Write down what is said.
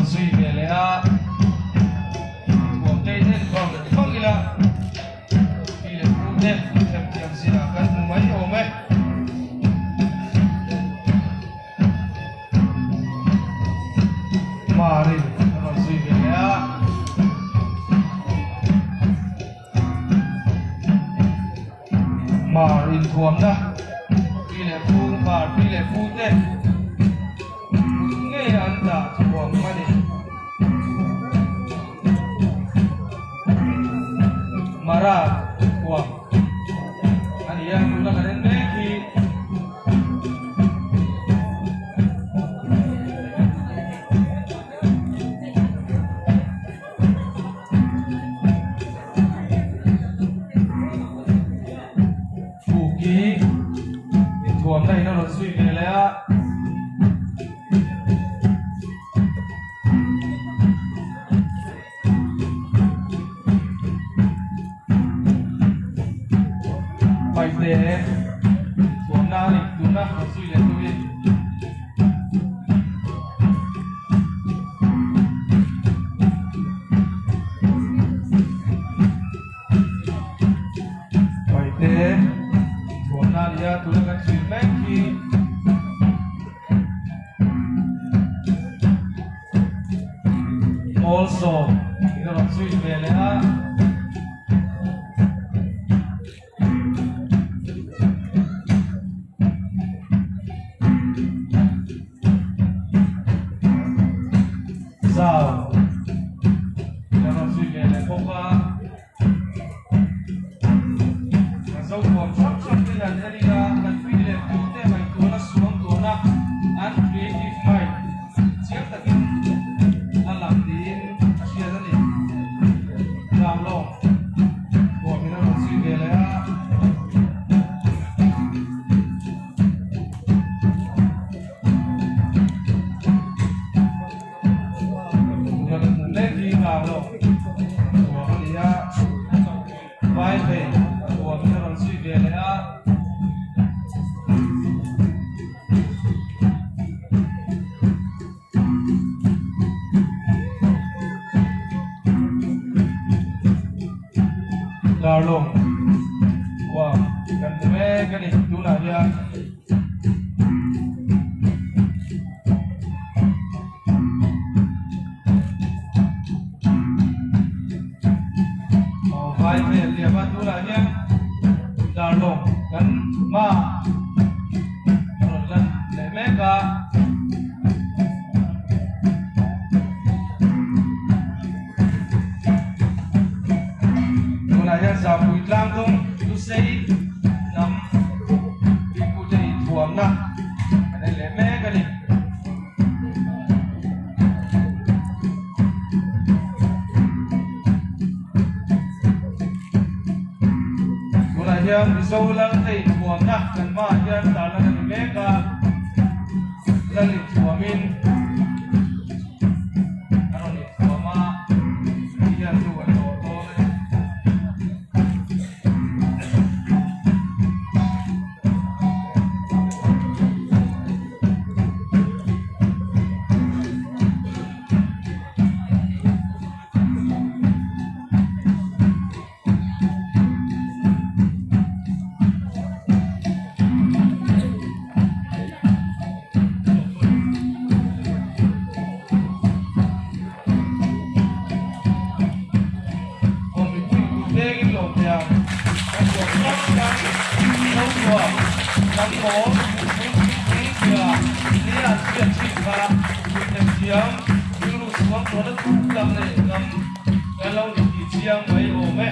rawn zui ve leh a, thuam te in en vang vang ila pi leh pu te themthiam zia kan hmu mai awm e. Marin a rawn zui ve leh a. Mar inthuamna pi leh pu mar pi leh pu te kut ngei an dah thuam a ni. Mara thuam a ni a, tuna kan en mek hi. Kuki inthuamna in a rawn zui ve leh a. Paite inthuamna a ni tuna rawn zui leh tu hi. Paite inthuamna a ni a tuna kan chhui mek hi. Mawlsawm in a rawn zui ve leh a. Zau in a rawn zui ve leh bawk a. Kan zokhawm hrang hrang te hian en ila kan pi leh pu te ngaihtuahna suang tawna an creative mind chiang takin a lang niin a hriat a ni. Tlanglaw huamin a rawn zui ve leh a. Tuna kan hmuh mek hi Tlanglaw huam a ni a, Vaiphei huamin a rawn zui ve leh a. Darlawng huam kan hmu mek a ni tunah hian. Aw vai hmel liam a tunah hian darlawng kan hmaah a rawn lan leh mek a. Tunah hian Zampui tlang dawng Lusei hnam Tuipute inthuamna kan en leh mek a ni. Tunah hian Mizo Lalte inthuamna kan hmaah hian tarlan a ni mek a, Lal inthuamin a rawn inthuam a, ti hian chu an dawr dawn a ni. Aw mipui kut vengin lo teh ang. Kan tuam hrang hrang zo tuam lam mawl thing thing tia ni an hriat thin kha kut nem thiam rilru suang tawhna tuk tak leh lam kan lo ni tih chiang mai awm e.